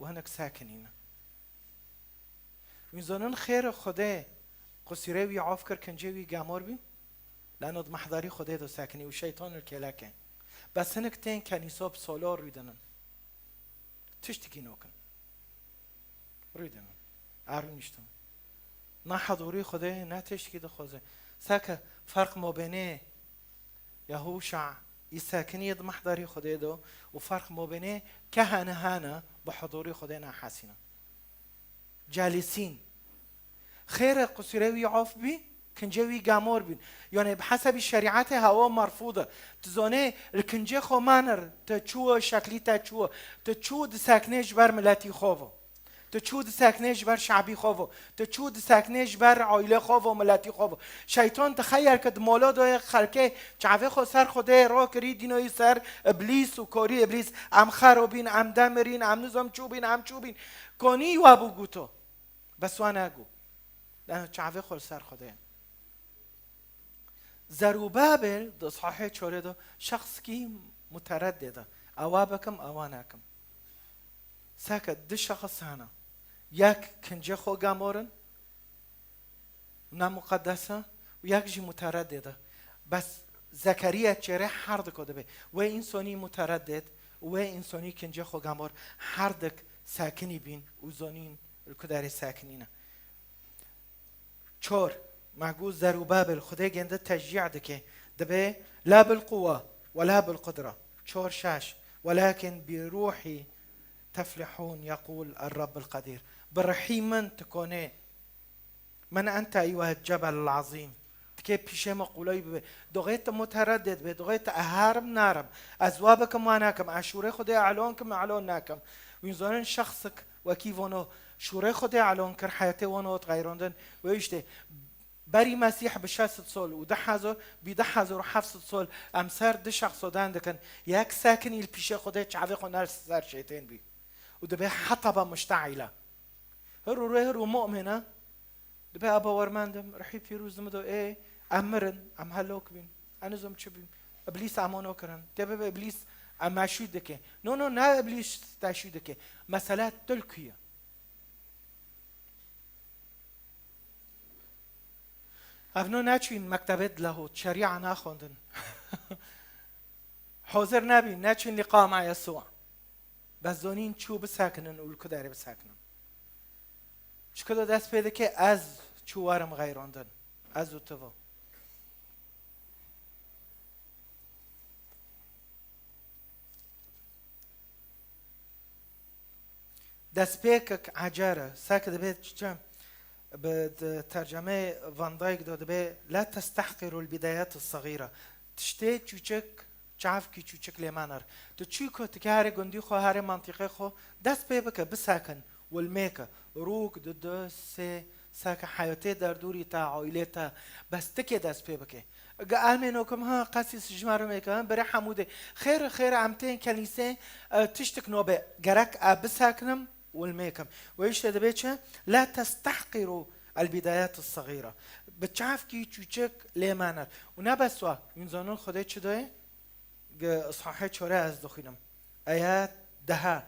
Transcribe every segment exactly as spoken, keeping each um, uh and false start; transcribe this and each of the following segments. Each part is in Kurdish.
û hinek sekinîne. Wî zonin xêr Xwedê qusîrê wî af kir, kincê wî gemor bî. Leno di mehdarî Xwedê de sekinî û şeytan li kêleke. Bes hinek tên kenîsa bi sala rûdinin. Tiştekî nokin. Rûdinin. Erû niştin. Na hezûrî Xwedê ne tiştekî dixwaze. Seke ferq mabênê Yehûşa î sekinî di mehdarî Xwedê de û ferq mabênê kehene hene bi huzûrî Xwedê nehesîne. Celisîn. Xêre qusûrê wî af bî, kincê wî gamor bîn. Yanê bi hesabî şerîetê hewa merfûd e. Tu zanê li kincê xwe manir, tu çû şeklî te çû, tu çû diseknê ji ber miletî xwe ve. Tu çû diseknê ji ber şabî xwe ve. Tu çû diseknê ji ber aîlê xwe ve, miletî xwe ve. Şeytan dixeyerke di mola de yê xelkê çavê xwe ser Xwedê rakirî, dînoyî ser Îblîs û korî Îblîs. Em xerobîn, em demirîn, em nizam çûbîn, em çûbîn. Konî we bû guto. Bes we negot. Lano çavê xwe li ser Xwedê ye. Zerûbabel di sahê çorê de şexskî mutereddid e. Ewa bikim, ewa nakim. Seke du şexs hene. Yek kincê xwe gamorin, ne muqedes e, û yek jî mutereddid e. Bes Zekeriya çêrê her diko dibe. Wê însonî mutereddid, wê însonî kincê xwe gamor, her dik sekinî bîn û zonîn li ku derê sekinîne. Çor, me got Zerûbabel, Xwedê gêndi teşcî dike, dibe la bil quwa we la bil qudra. Çor şeş, welakin bi ruhî teflihûn, yeqûl er Rabbul Qedîr. Bi rihî min tu konê. Men ente eyuha cebel azîm. Tikê pîşê me qûlay bibe. Doxê tu mutereddid be, doxê tu eharim narim. Ez wa bikim wa nakim. Ez şûrê Xwedê elon kim, elon nakim. Wîn zonin şexsik wekî vono şûrê Xwedê elon kir, heyetê wan hat xeyrandin. Wê işte berî Mesîh bi şeş sed sol û du hezar, bi du hezar û heft sed sol em ser du şexsodan dikin. Yek sekinî li pîşê Xwedê çavê xwe ner ser şeytên bî. Û dibe hetaba muşteîle. Hir û rê hir û mu'mine. Dibe a bawermend im, Ruhî Pîroz di min de, ê, em mirin, em helok bîn, em nizam çi bîn. Îblîs em wan kirin. Tê bibe Îblîs em meşû dike. No, no, ne Îblîs te şû dike. Mesele tu li ku ye. Ev no neçûn mektebê dilehot, şerîa naxwendin. Hazir nebîn, neçûn lîqa me Yesûa. Bes zonîn çû bisekinin û li ku derê bisekinin. Çi ku de dest pê dike ez çû werim xeyrandin. Ez û tu ve. Destpêkek ecere, sek dibe çi? Bi, di tercemeyê Van Dyck de dibe, "La testehqirul bidayat as-sagira." Tiştê çûçik, çavkî çûçik lê mener. Tu çû ku tu ke herê gundî xwe, herê mantîqê xwe, dest pê bike, bisekin, wilmêke. Rûk, du, du, sê, seke heyetê derdûrî te, aîlê te, bes tikê dest pê bike. Ge elmê nokim, ha, qesî sijmerimê ke, ha, berê hemûdê. Xêr, xêr, em tên kenîsê, e, tiştik nobe. Gerek e bisekinim, wilmêkim. Wê işte dibe çi? La testehqiru el bidayat as-sagira. Bi çavkî çûçik lê mener. Û ne bes wa, hûn zanin Xwedê çi doye? Ge sahê çore ez dixwînim. Ayet deha.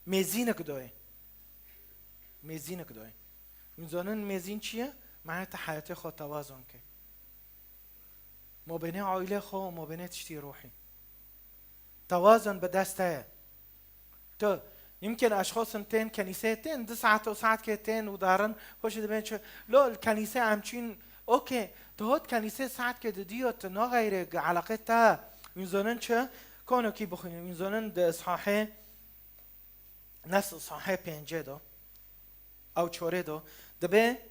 Mêzînik doye. Mêzînik doye. Hûn zanin mêzîn çi ye? Mane te heyetê xwe tewazun ke. Mabênê aîlê xwe û mabênê tiştî ruhî. Tewazun bi dest te ye. Tu, yimkin eşxosin tên kenîsê tên, du saet û saetkê tên û darin, xweşî dibên çi, lo, li kenîsê em çîn, okê, tu hot kenîsê saetkê di diyo, tu naxeyrê gi eleqê te, wîn zonin çi, konokî bixwînin, wîn zonin di sahê, nefs sahê pêncê do. Ew çorê do. Dibe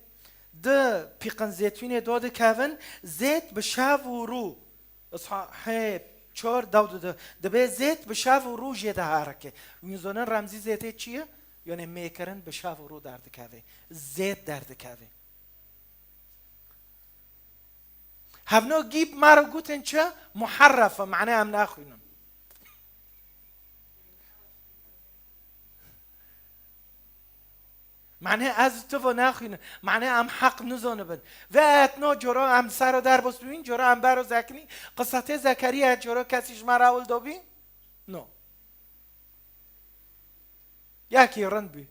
di pîqin zêtûnê do dikevin, zêt bi şev û rû. Îshahê çor dew dide. Dibe zêt bi şev û rû jê diherike. Wîn zonin remzî zêtê çi ye? Yanê mêkirin bi şev û rû derdikeve. Zêt derdikeve. Hevno gîb me re gotin çi? Muherref e, mane em naxwînin. Mane ez tu ve naxwînin. Mane em heq nizanibin. Ve etno coro em sero derbas bûyîn, coro em bero zekinî. Qisatê Zekeriya coro kesî ji me re ewil dobî? No. Yekî rind bî.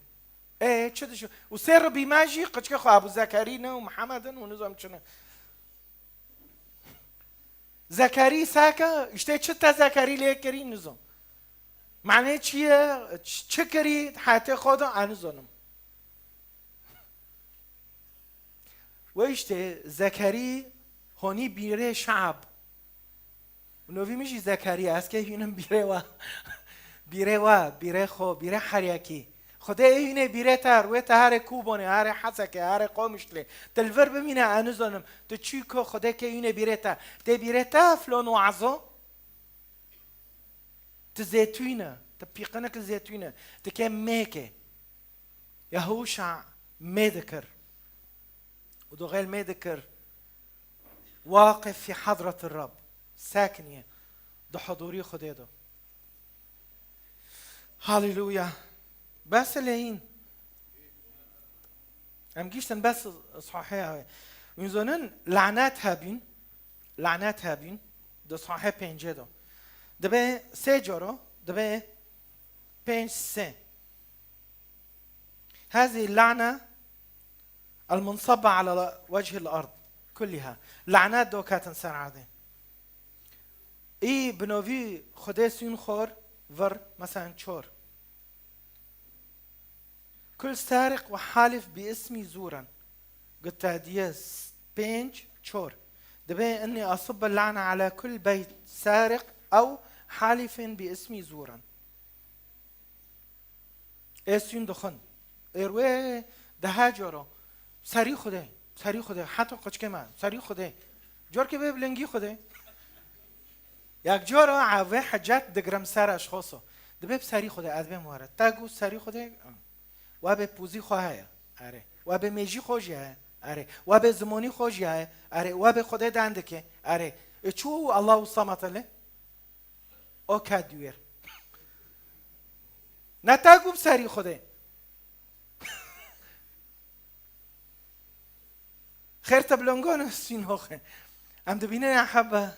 Ê, çi dişo? Û sê ribî me jî qiçkê xwe Ebû Zekerî ne û Mihemed in û nizam çi ne. Zekerî seke, îşte çi te Zekerî lê kirî nizam. Manê çi ye? Ç-, çi kirî heyatê xwe de, ez nizanim. Ve îşte Zekerî honî bîrê şeab. Û novî min jî Zekerî, ez kê hînim bîrê we. Bîrê we, bîrê xwe, bîrê her yekî. Xwedê ê hînê bîrê te, rûyê te herê Kûbonê, herê Hesekê, herê Qomişlê. Tu li vir bimîne, ez nizanim. Tu çi ku Xwedê kê hînê bîrê te. Tê bîrê te flon wazo? Tu zêtûn e, tu pîqinik zêtûn e, tu kê mêk e. Yehûşa mê dikir. Û doxel mê dikir. Waqif fî hedretir Rab. Sekiniye. Di hudûrî Xwedê de. Haleluya. Bes leyîn. Em giştin bes sahê. Wî zonin lanet hebîn. Lanet hebîn. Di sahê pêncê de. Dibe sê coro. Dibe pênc sê. Hezî lane المنصبة على وجه الأرض كلها. Lanet do ketin ser erdê. Î binovî Xwedê sûn xor vir, mesela çor. كل سارق وحالف باسمي زورا. Gute diye s-, pênc, çor. Dibe inni asubbe lane ala kul beyt sariq ew halifin bi ismi zuran. Ê sûn dixwin. Ê rûyê deha coro. Serî Xwedê, serî Xwedê. Heta qiçkê me, serî Xwedê. Corkê bê bilingî Xwedê. Yek coro ev vê hicet digirim ser eşxoso. Dibe bi serî Xwedê, ez bêm were. Te got serî Xwedê? Wa bê pûzî xwe heye. Erê. Wa bê mêjî xwe jî heye. Erê. Wa bê zimonî xwe jî heye. Erê. Wa bê Xwedê dendike. Erê. E çû Allahu Samet ele? O ket dûyêr. Ne te got bi serî Xwedê. Xêr te bilongon sînoxe. Em dibînin ya hebe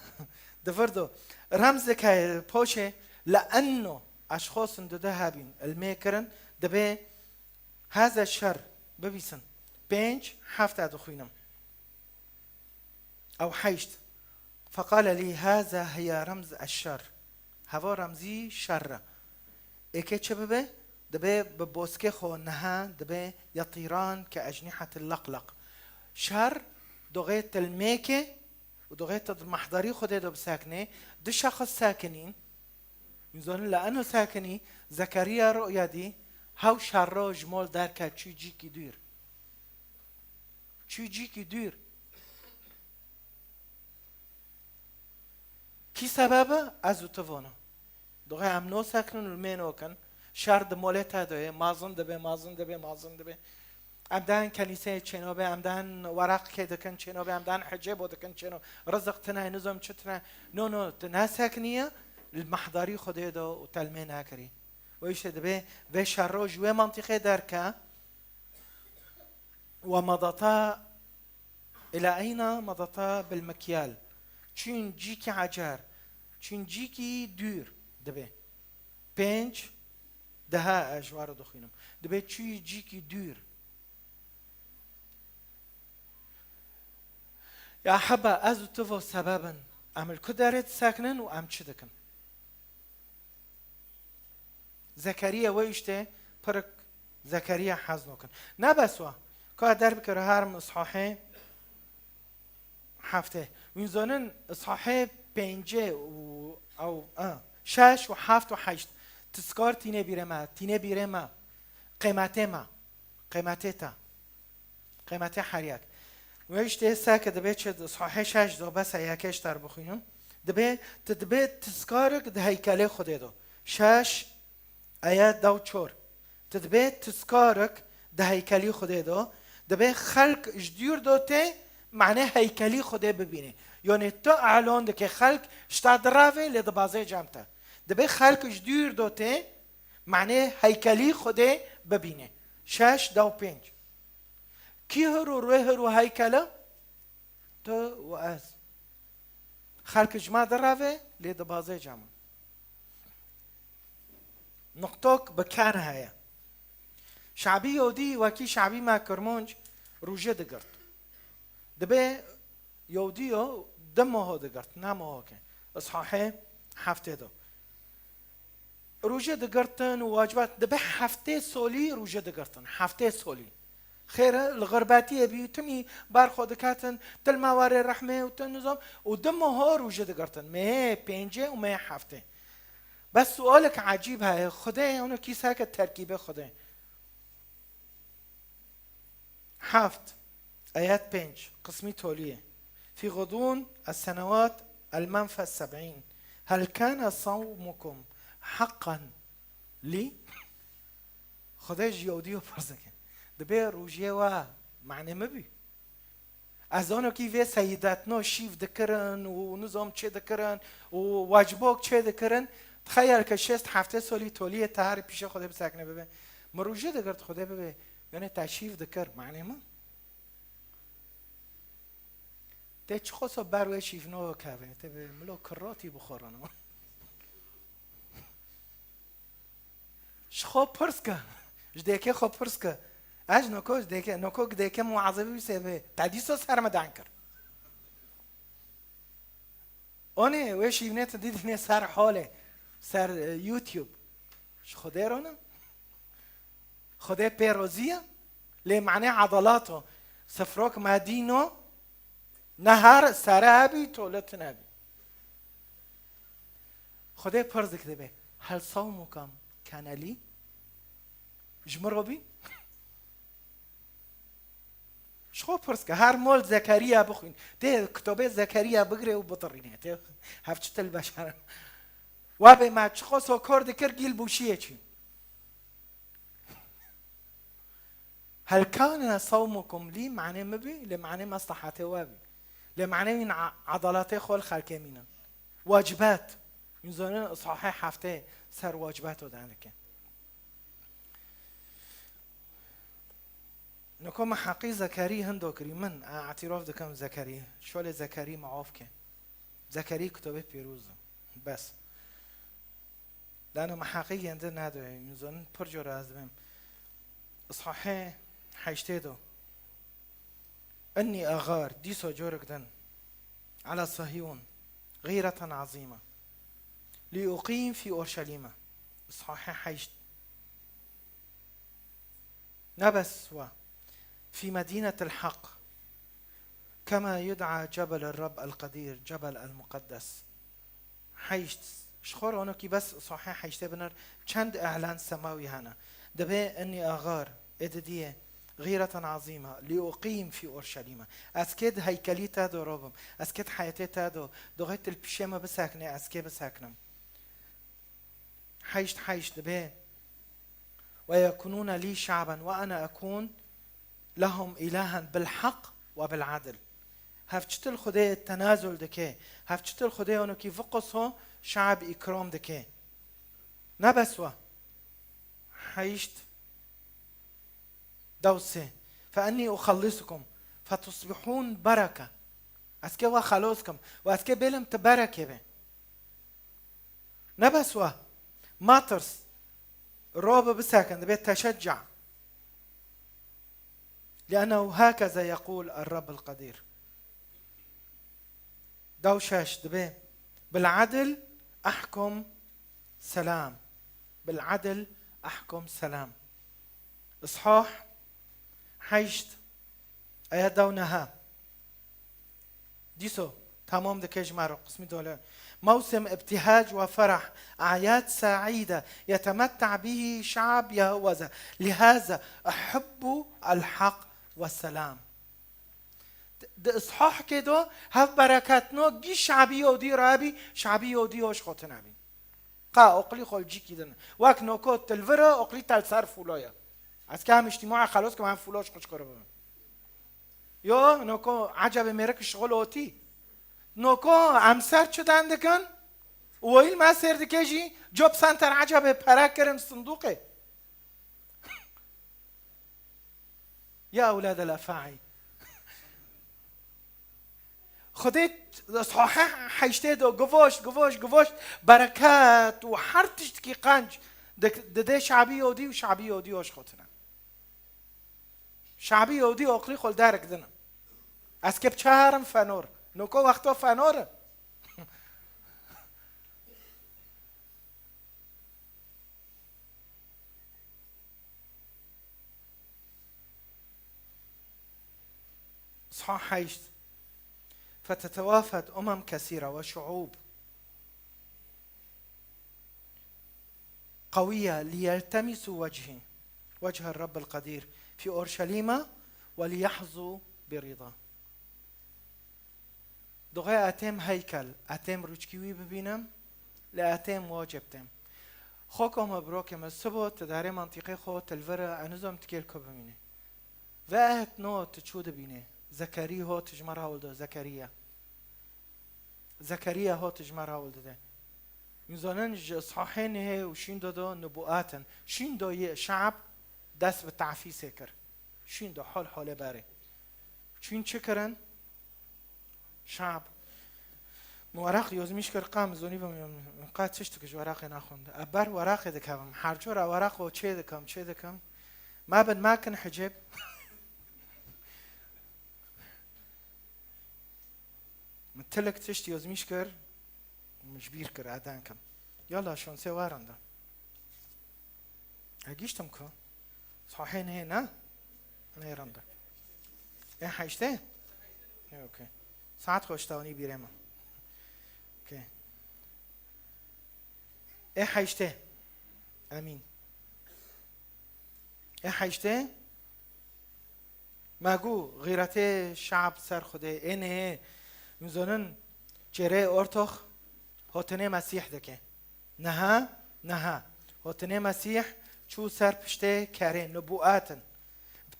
di vir do. Remzek heye poşê le enno eşxosin dide hebîn ilmê kirin dibe heze şer bibîsin. Pênc, hefta dixwînim. Ew heşt. Feqale lî haza hiya remz eşşer. Heva remzî şer e. Êkê çi bibe? Dibe bi boskê xwe niha dibe yetîran ke ecnîhetil leqleq. Şer doxê tilmêkê û doxê tu di mehdarî Xwedê de bisekinê, du şexs sekinîn. Min zonin le eno sekinî, Zekeriya ruya dî, hew şerro ji mol derket çû cîkî dûr. Çû cîkî dûr. Kî sebeb e? Ez û tu vana. Doxê em nosekinin û mê nokin. Şer di molê te de ye. Mazin dibe, mazin dibe, mazin dibe. Em dehên kenîseyê çêno be, em dehên weraq kê dikin çêno be, em dehên hicêbo dikin çêno. Rizik tine, nizam çi tine. No, no, tu nesekiniye, li mehdarî Xwedê de û telmê nekirî. Û îşte dibe vê şerro ji wê mantîqê derke. ومضتا إلى أين مضتا بالمكيال. Çûn cîkî ecer, çûn cîkî dûr dibe. Pênc, deha ez ji we re dixwînim. Dibe çûyî cîkî dûr. Ya heba ez û tu vo sebeb in. Em li ku derê disekinin û em çi dikin? Zekeriya we îşte pirik Zekeriya hez nokin. Ne bes wa. Ka derbikir her mi ishahê hefte. Wîn zonin ishahê pêncê û ew, a, şeş û heft û heşt. Tiskar tîne bîrê me, tîne bîrê me. Qêmetê me. Qêmetê te. Qêmetê her yek. Wê îşte seke dibe çi di sahê şeş de bes e yekê ji te re bixwînim. Dibe, tu dibe tiskarik di heykelê Xwedê de. Şeş, eye dew çor. Tu dibe tiskarik di heykelî Xwedê de. Dibe xelk ji dûr de tê manê heykelî Xwedê bibîne. Yanê tu elon dike xelk ji te dirave lê dibazê cem te. Dibe xelk ji dûr de tê manê heykelî Xwedê bibîne. Şeş, dew pênc. Kî hir û rê hir û heykel e? Tu û ez. Xelk ji me direve, lê dibazê cema. Nuqtok bi ken heye. Şabî Yewdî wekî şabî me Kirmanc rûje digirt. Dibê Yewdî yo di moho digirt, ne moho ke. Îshahê heftê do. Rûje digirtin û wacibat, dibê heftê solî rûje digirtin. Heftê solî. Xêr e, li xirbetiyê bî, timî ber xwe diketin, til me warê rehmê û tu nizam, û di moho rûje digirtin. Mehê pêncê û mehê heftê. Bes sualek ecîb heye, Xwedê, ono kî seke terkîbê Xwedê. Heft, ayet pênc, qismî toliyê. Fî xudûn es-senewat el-menfe seb'în. Hel kâne sawmukum heqqan lî? Xwedê ji Yewdîyo pirs dike. Dibê rûjiyê we manê min bî? Ez zano kî vê seyîdetno şîv dikirin û nizam çê dikirin û wecibok çê dikirin. Tixeyel ke şêst heftê solî toliyê te herî pîşe Xwedê bisekine bibe. Min rûje digirt Xwedê bibe. Yanê te şîv dikir, manê min. Tê çiqoso ber wê şîvno kevê, tê bi milo kirotî bixorano. Ji xwe pirs ke. Ji dêkê xwe pirs ke. Ez ji noko ji dêkê, noko dêkê muazebî wî sê bê. Te dîso ser me dan kir. Onê, wê şîvnê tu dîdînê ser holê, ser, e, YouTube. Ji Xwedê rona? Xwedê pê rozî ye? Lê manê edalet o. Sifrok me dîno, nehar sere hebî, tolet nebî. Xwedê pirs dike dibê, hel sawmukum kane lî? Ji min re bî? Ji xwe pirs ke, her mol Zekeriya bixwîn. Tê kitobê Zekeriya bigirê û bitirîne. Tê hevçitil beşer. Wabê me çiqo sokor dikir gîl bûşiyê çî. Hel kane sawmukum lî, manê min bî, lê manê meslahatê we bî. Lê manê wîn a-, edaletê xwe li xelkê mînin. Wacibat. Wîn zonin îshahê heftê ser wacibato dan dike. Niko me heqî Zekerî hindo kirî min, a, îtîrof dikim Zekerî. Şolê Zekerî me of ke. Zekerî kitobê pîroz e. Bes. Lano me heqî yende nadoye. Wîn zonin pir cor ez dibêm. Îshahê heştê do. Innî axar, dîso corek din. Ala Sihyon, xîreten azîme. Li uqîm fî Orşelîme. Îshahê heşt. Ne bes wa. Fî medînetil heq. Kema yud'a Cebel Rab el Qedîr, Cebel el Muqeddes. Heşt. Ji xwe ronokî bes sahê heştê binir çend îlan semawî hene. Dibê innî axar, ê didiyê, xîreten azîme, lî uqîm fî Orşelîme. Ez kê di heykelî te do robim. Ez kê di heyetê te do. Doxê tu li pişê me biseknê, ez kê biseknim. Heşt heşt dibê, "Ve yekunûne lî şe'ben ve ene ekûn lehum îlahen bil heq ve bil edl." Hevçitil Xwedê tenazul dike, hevçitil Xwedê onokî viqoso şe'b îkram dike. Ne bes we. Heşt dewsê. "Fe ennî uxellisukum, fe tusbihûn bereke." Ez kê we xelos kim, we ez kê bêlim tu berekê be. Ne bes we. Matirs. Robe bisekin, dibê teşecca. Li'ennehu hakeze yeqûl er-Rab el-Qedîr. Dew şeş dibê, "Bil edl ahkum selam." Bil edl ahkum selam. Îshah heşt, aya dew neha. Dîso, tamam dike ji me re, qismî dole. Mewsim ibtîhac ve ferah, ayat saîde, yetemetta bihî şe'b Yehweze. Lihaza, ehibbu el-heq ve selam. Di îshahkê do, hev bereketno, gî şe'bî Yewdî rabî, şe'bî Yewdî hoş xotina bî. Qa oqlî xwe li cîkî din. Wek noko tilvir e, oqlî te li ser fûlo ye. Ez ke em îctîmaê xelos kim, em fûlo ji xwe çikore bibin. Yo, noko ecebê mêrik şixul otî. Noko em ser çi den dikin? Û weyî li me sêr dike jî, Job Center ecebê pere kirin sinduqê. Ya ewladel efa'î. Xwedê sahih heştê do givoşt, givoşt, givoşt, bereket û her tiştkî qenc dik-, didê şabî Yodî û şabî Yodî hoş xotine. Şabî Yehûdî oqlî xwe li derek din. Ez kê bi çi herim fenor? Noko wexto fenor e. Sah heşt. فتتوافد أمم كثيرة وشعوب قوية ليلتمسوا وجهي، وجه الرب القدير في أورشليم وليحظوا برضاه. Doxê etêm heykel, etêm rûçkî wî bibînim, lê etêm wacib têm. Xo kom e, birokê me, sibo tu darê mantîqê xo, tu li vir e, enizom tu kêl ku bimînê. Ve ehet no tu çû dibînê? Zekerî ho tu ji me re hewldo, Zekeriya. Zekeriya ho tu ji me re hewl dide. Hûn zanin ji Îshahê nihê û şîn do do nubuatin. Şîn do yê şab dest bi tafîsê kir. Şîn do hol holê berê. Çûn çi kirin? Şab. Min weraq yozmîş kir, qa min zonî bim, qa tiştik ji weraqê naxwend. E ber weraqê dikevim. Her cor e weraq o çê dikim, çê dikim. Ma bin ma kin hicêb. Min tilik tişt yozmîş kir, min ji bîr kir, eden kim. Yala şonsê werin da. E giştim ku. Sahê nê ne? Nê randa. E heştê? E, okey. Saet xweş tawnî bîrê min. Okey. E heştê. Emîn. E heştê. Me got, xîretê şab ser Xwedê. Ê nehê, hûn zonin çêrê ortox hotinê Mesîh dike. Niha, niha, hotinê Mesîh çû ser piştê kerê, nubuatin.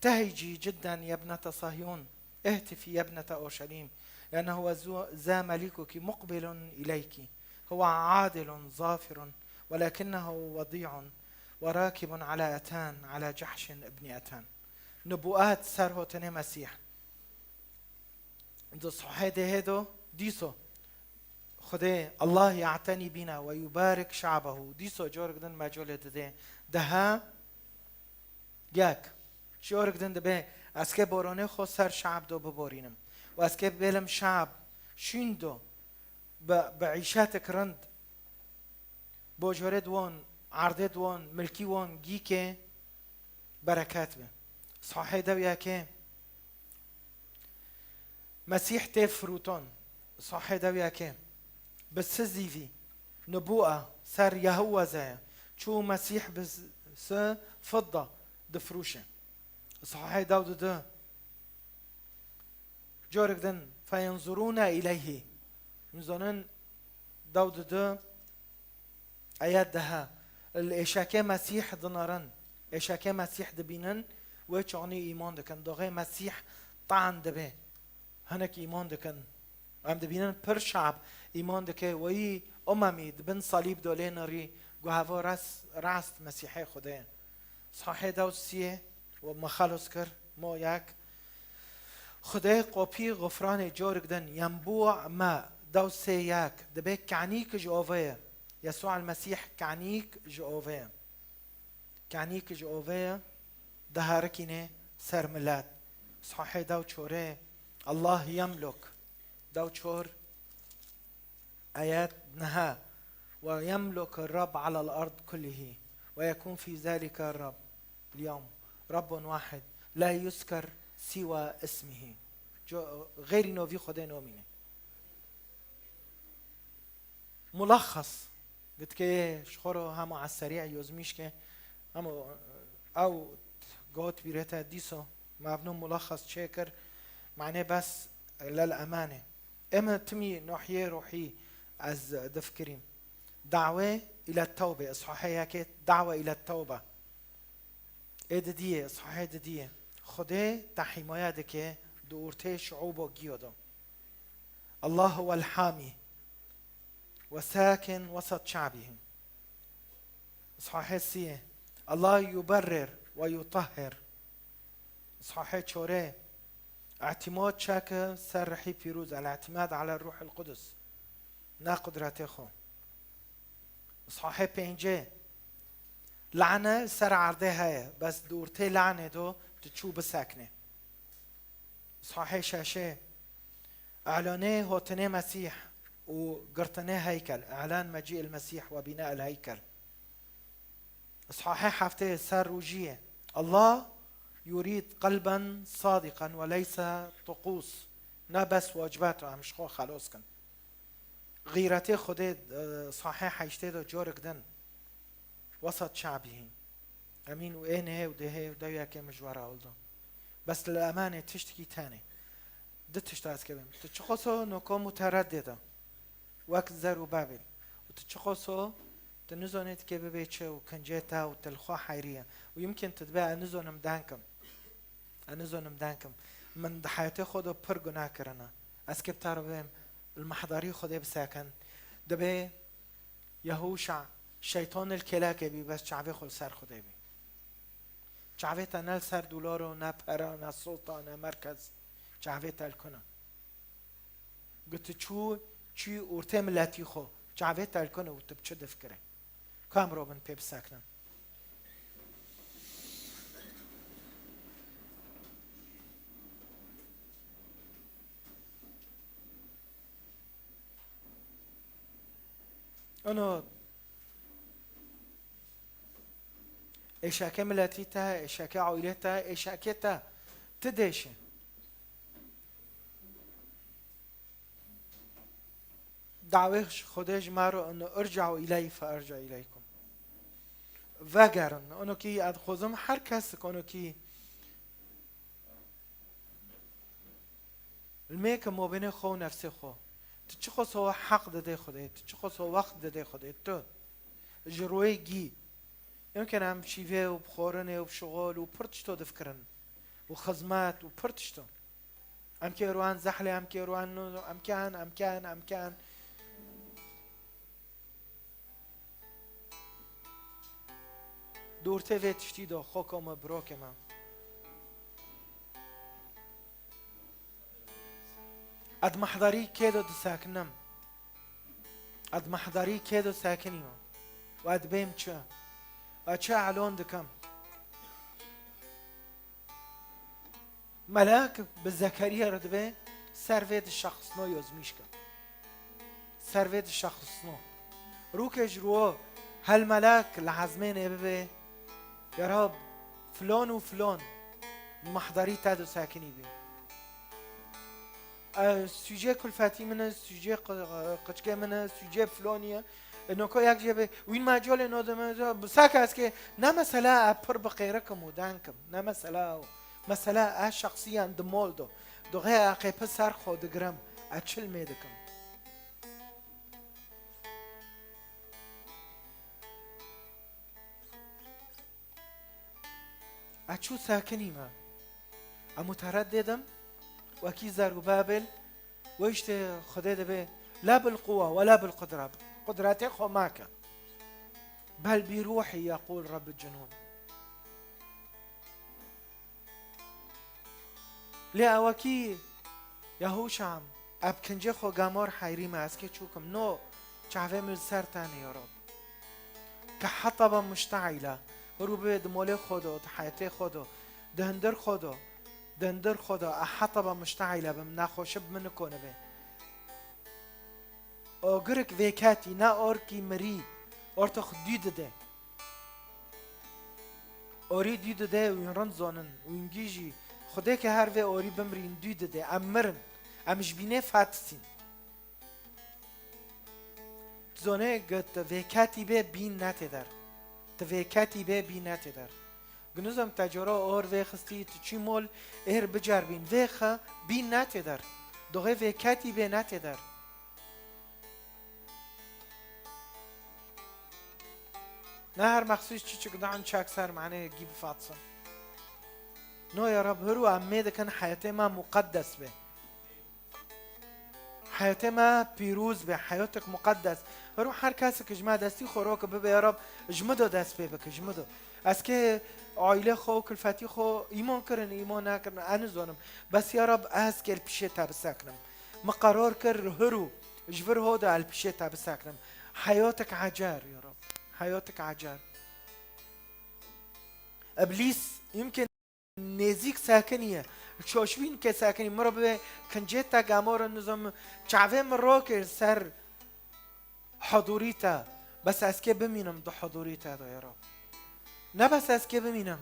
ابتهجي جدا يا ابنة صهيون، اهتفي يا ابنة أورشليم، لأنه ذو-، ذا ملكك مقبل إليك، هو عادل ظافر، ولكنه وضيع وراكب على أتان، على جحش ابن أتان. Nubuat ser hotinê Mesîh. Di sahê dehê do, dîso Xwedê, Allah يعتني بنا ويبارك شعبه. Dîso corik din me colê didê. Deha yek. Corik din dibe, ez kê boronê xwe ser şab do biborînim. Û ez kê bêlim şab, şîn do, bi, bi îşetek rind, bojorê di wan, erdê di wan, milkî wan gîkê bereket be. Sahê dew yekê. Mesîh tê firûton, sahê dew yekê. Bi si zîvî, nubûa ser Yehuweze ye. Çû Mesîh bi si fidda difirûşe. Sahê dew di du. Corik din, فينظرون إليه. Hûn zanin, dew di du, Ayet deha. Li êşekê Mesîh dinarin. Êşekê Mesîh dibînin, wê çaxnî îman dikin. Doxê Mesîh tan dibe. Hinek îman dikin. Em dibînin pir şab îman dike. Weyî umemî di bin salîb de lê nirî. Guhavo rast, rast Mesîhê Xwedê ye. Sahê dew siyê û me xelos kir, mo yek. Xwedê qopî xufranê corik din, yenbû me dew sê yek, dibe kenîk ji ovê ye. Yesû el-Mesîh kenîk ji ovê ye. Kenîk ji ovê ye, diherikîne ser milet. Sahê dew çorê, Allah yemluk. Dew çor, ayet neha. ويملك الرب على الأرض كله، ويكون في ذلك الرب اليوم رب واحد لا يذكر سوى اسمه. جو-، غير نوفي خدي نوميني. ملخص. Gitkê ji xwe re hema eserî yozmîş ke, hema ew got bîrê te dîso, mevnû mulaxas çêkir, manê bes lel emanê. Ê me timî nohiyê ruhî ez difikirîm. Dawê île tewbe, îshahê yekê dawê île tewbe. Ê didiyê, îshahê didiyê. Xwedê te hîmaya dike di ortê şiûbo giyo de. الله هو الحامي وساكن وسط شعبه. Îshahê siyê. الله يبرر ويطهر. Îshahê çorê. Îtimad çeke ser Rihî Pîroz. الاعتماد على الروح القدس. Na qudretê xwe. Îshahê pêncê. Lane ser erdê heye, bes di ortê lanê do diçû biseknê. Îshahê şeşê, îlanê hotinê Mesîh û girtinê heykel, îlan mecî el Mesîh we bîne el heykel. Îshahê heftê, ser rojiyê. Allah yurîd qelben sadiqen we leyse tuqûs. Ne bes wacibat em ji xwe xelos kin. Xîretê Xwedê, e, îshahê heştê de corek din. Wesat şe'bihî. Emîn û ê nihê û dihê û dewiyekê min ji we re hewlda. Bes li emanê tiştekî tenê. Du tişt ez kevim. Tu çiqoso noko mutereddid e. Wek Zerubabel. Û tu çiqoso tu nizonê dikê bibê çi û kincê te û tu li xwe heyriye. Û yimkin tu dibê ez nizonim denkim. Ez nizonim denkim. Min di heyatê xwe de pir guneh kirine. Ez kê bi te re bibêm, li mehdarî Xwedê bisekin. Dibê Yehûşa, şeytan li kêlekê bî, bes çavê xwe li ser Xwedê bî. Çavê te ne li ser dolaro, ne pera, ne sota, ne merkez. Çavê te li ku ne? Got tu çû, çû ortê miletî xwe. Çavê te li ku ne û tu bi çi difikirî? Ka em robin pê bisekinin. Ono êşeke miletî te, êşeke aîlê te, êşeke te, ti dêşe. Dawê Xwedê ji me re, ono irca'u îleyî fe erca îleykum. Vegerin, ono kî ez dixwazim her kes, ono kî Li mêke mobênê xwe û nefsê xwe. Tu çiqas o heq didê Xwedê, tu çiqas o wext didê Xwedê, tu ji rûyê gî. Yemkin em şîvê û bi xwarinê û bi şixul û pir tişto difikirin. Û xizmet û pir tişto. Em kê rûan zehlê, em kê rûan no, em kê an, em kê an, em kê an. Dûrtê vê tiştî de, xweko me, birokê me. Ez mehdarî kê de disekinim? Ez mehdarî kê de sekinîme? Û ez dibêm çi? Ez çi elon dikim? Melek bi Zekeriya re dibe, ser vê dişexisno yozmîşke. Ser vê dişexisno. Rûke ji rû hel melek li ezmênê bibe, ya Rab, filon û filon mehdarî te de sekinî bî. E, sûcê kulfetî min e, sûcê qi-, qiçkê min e, sûcê filonî ye. E, noko yek jê bê, wîn me colê no dime, bi seke ez kê, ne mesela e pir bi qêrikim û denkim. Ne mesela o. Mesela e şexsiyen di mol do. Doxê e qêpi ser xo digirim. E çilmê dikim. Ez çû sekinîme. Ez mutereddid im, wekî Zerubabel, we îşte Xwedê dibê, la bil quwa we la bil qudra, qudretê xwe make. Bel bi ruhî yeqûl Rebbul cunûn. Lê ewekî Yahûşa, em, eb kincê xwe gamor heyrî me, ez kê çûkim, no, çavê min li ser te ne, ya Rab. Ke hetaba muşteîle, hûrû bê di molê xwe do, di heyetê xwe do, di hundir xwe do, di hundir xwe do, e hetaba muşteîle bim, nexweşi bi min nikone be. Ogirik vêketî, ne orkî mirî, ortox dû dide. Orî dû dide û wîn rind zonin û wîn gî jî Xwedê ke her vê orî bimrîn dû dide, em mirin, em ji bînê fetisîn. Zonê got, vêketî bê bîn netê der. Tu vêketî bê bîn netê der. Gunizem te cora or vêxistî, tu çî mol êr bicerbîn, vêxe bîn netê der. Doxê vêketî bê netê der. Ne her mexsûs çiçik dan çek ser mane gî bifatsin. No ya Rab, hiru em mê dikin heyetê me muqeddes be. Heyetê me pîroz be, heyotek muqeddes. Hiru her kesik ji me destî xwe roke bibe ya Rab, ji min do dest pê bike, ji min do. Ez kê aîlê xwe û kulfetî xwe îman kirin, îman nekirin, ez nizonim. Bes ya Rab, ez kê li pişê te biseknim. Min qerar kir, hiru ji vir ho de el pişê te biseknim. Heyotek ecer, ya Rab. Heyotek ecer. Iblîs, yimkin nêzîk sekiniye. Çoşbîn ke sekinî, min re bibê kincê te gemore nizam, çavê min roke ser hudûrî te. Bes ez kê bimînim di hudûrî te de, ya Rab. Ne bes ez kê bimînim.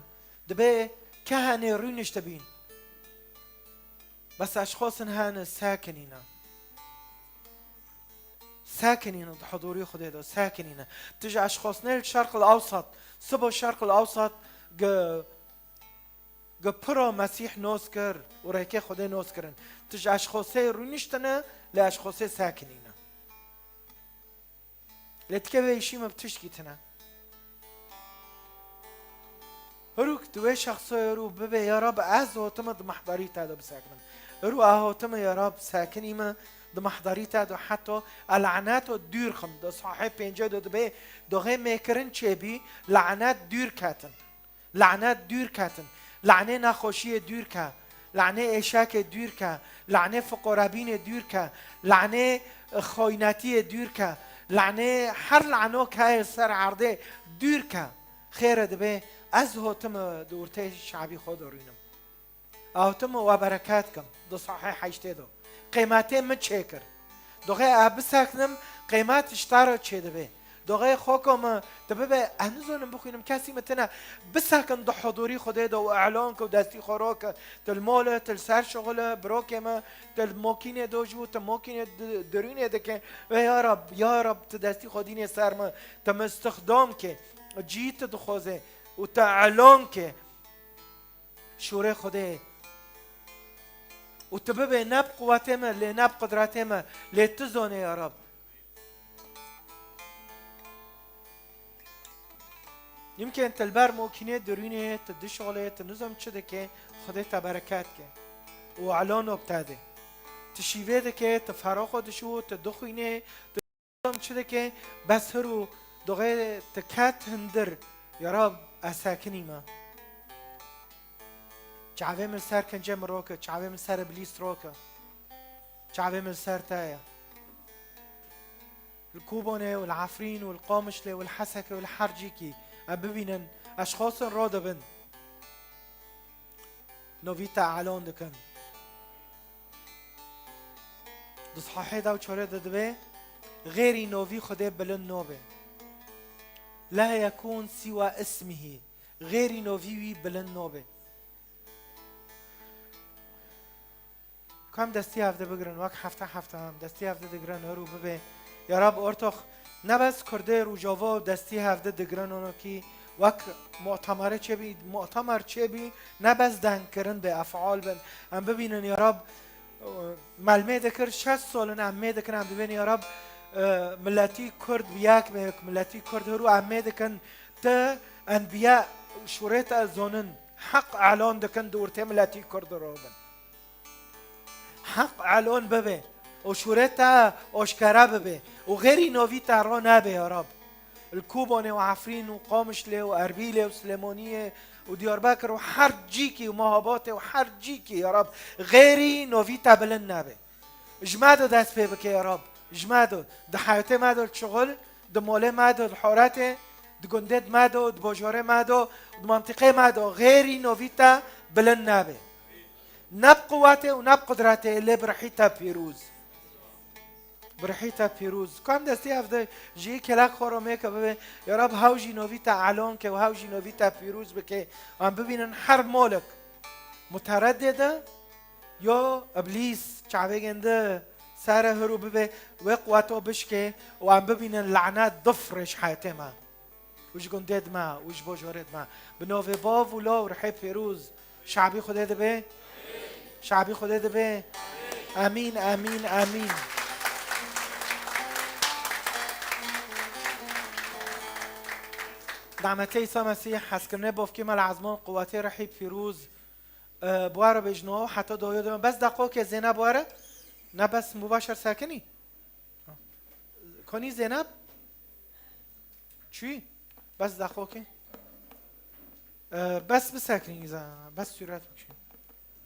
Dibê ke henê rûniştibîn. Bes eşxosin hene sekinîne. Sekinîne di hudûrî Xwedê de, sekinîne. Tu ji eşxosnê li Şerq el Ewsat, sibo Şerq el Ewsat gi-, gi piro Mesîh nos kir û rêkê Xwedê nos kirin. Tu ji eşxosê rûniştine, lê eşxosê sekinîne. Lê dike vê îşî me bi tiştkî tine. Hirûk di wê şexsoyê rû bibe, ya Rab, ez hotime di mehdarî te de bisekinim. Hirû a hotime, ya Rab, sekinîme di mehdarî te de, heto a laneto dûr xim. Di sahê pêncê de dibe, doxê mêkirin çêbî, lanet dûr ketin. Lanet dûr ketin. Lanê nexweşiyê dûr ke. Lanê êşakê dûr ke. Lanê fiqorebînê dûr ke. Lanê, e, xoynetiyê dûr ke. Lanê her lano ke heye ser erdê dûr ke. Xêre dibe ez hotime di ortê şabî xwe de rûnim. Hotime we bereket kim. Di sahê heştê de. Qêmetê min çêkir. Doxê ez bisekinim, qêmet ji te re çêdibe. Doxê xoko min, tu bibe, ez nizonim bixwînim, kesî min tine. Bisekin di hudûrî Xwedê de û elan ke û destî xwe roke. Tu li mol e, tu li ser şixul e, birokê min, tu li mokînê do ji bo, tu mokînê di-, dirûnê dike. Ve ya Rab, ya Rab, tu destî xwe dînê ser min, tu min istixdam ke, cî tu dixwaze û tu elan ke. Şûrê Xwedê. Û tu bibê ne bi quwetê me, lê ne bi qudretê me, lê tu zonê ya Rab. Yimkên tu li ber mokînê dirûnê, tu dişolê, tu nizam çi dike, Xwedê te bereket ke. Û elano bi te dê. Tu şîvê dike, tu feroxo dişû, tu dixwînê, Tom çi dike, bes hir û doxê te ket hindir, ya Rab, ez sekinîme. Çavê min ser kincê min roke, çavê min ser Îblîs roke. Çavê min ser te ye. Li Kobanê û li Efrîn û li Qamişlê û li Hesekê û li her cîkî em bibînin, eşxosin rodibin. Novî te elon dikin. Di sahê da û çore de dibe, xêrî novî Xwedê bilind nobe. La yekûn sîwa ismihî. Xêrî novî wî bilind nobe. Kam destî hevde bigirin, wek hefte hefte em destî hevde digirin, her û bibe. Ya Rab ortox, ne bes Kurdê Rojava destî hevde digirin, onokî wek mu'temere çêbî, mu'temer çêbî, ne bes dengkirin be, efal bin. Em bibînin, ya Rab, e, melmê dikir, şeş sol in em mê dikin, em dibên, ya Rab, e, miletî Kurd bi yek be, miletî Kurd her û em mê dikin, te enbiya şûrê te zonin, heq elon dikin, di ortê miletî Kurd robin. Heq elon bibe û şûrê te aşkere bibe û xêrî novî te ro nebe ya Rab. Li Kobanê û Efrîn û Qamişlê û Erbîlê û Silêmaniyê û Diyarbekir û her cîkî û Mehabatê û her cîkî ya Rab, xêrî novî te bilind nebe. Ji me de dest pê bike ya Rab. Ji me de, di heyatê me de, li şixul, di molê me de, di horetê, di gundê me de, di bajarê me de, di mentiqê me de, xêrî novî te bilind nebe. Ne bi quwetê û ne bi qudretê, lê bi rihî te pîroz. Bi rihî te pîroz. Kam destî hevde jî kelek xwe re mêke bibe, ya Rab, hew jî novî te elon ke û hew jî novî te pîroz bike. Em bibînin her molek muteredê de, yo Îblîs çavêgên di sere hir û bibe, wê quweto bişke û em bibînin lanet difre ji heyetê me. û ji gundê dime û ji bojorê dime. Bi navê Bav û Law û Rihê Pîroz, şabî Xwedê dibe? Şabî Xwedê dibe? Emîn, emîn, emîn. Dametê Îsa Mesîh, hezkirinê bavkê me li ezman quwetê Rihî Pîroz, e, bi we re bêjno, heta doyo dime. Bes deqokê Zeynep were? Ne bes mubaşer sekinî? Konî Zeynep? Çûyî? Bes daxokê. E, bes bisekinî za, bes sûret bikin.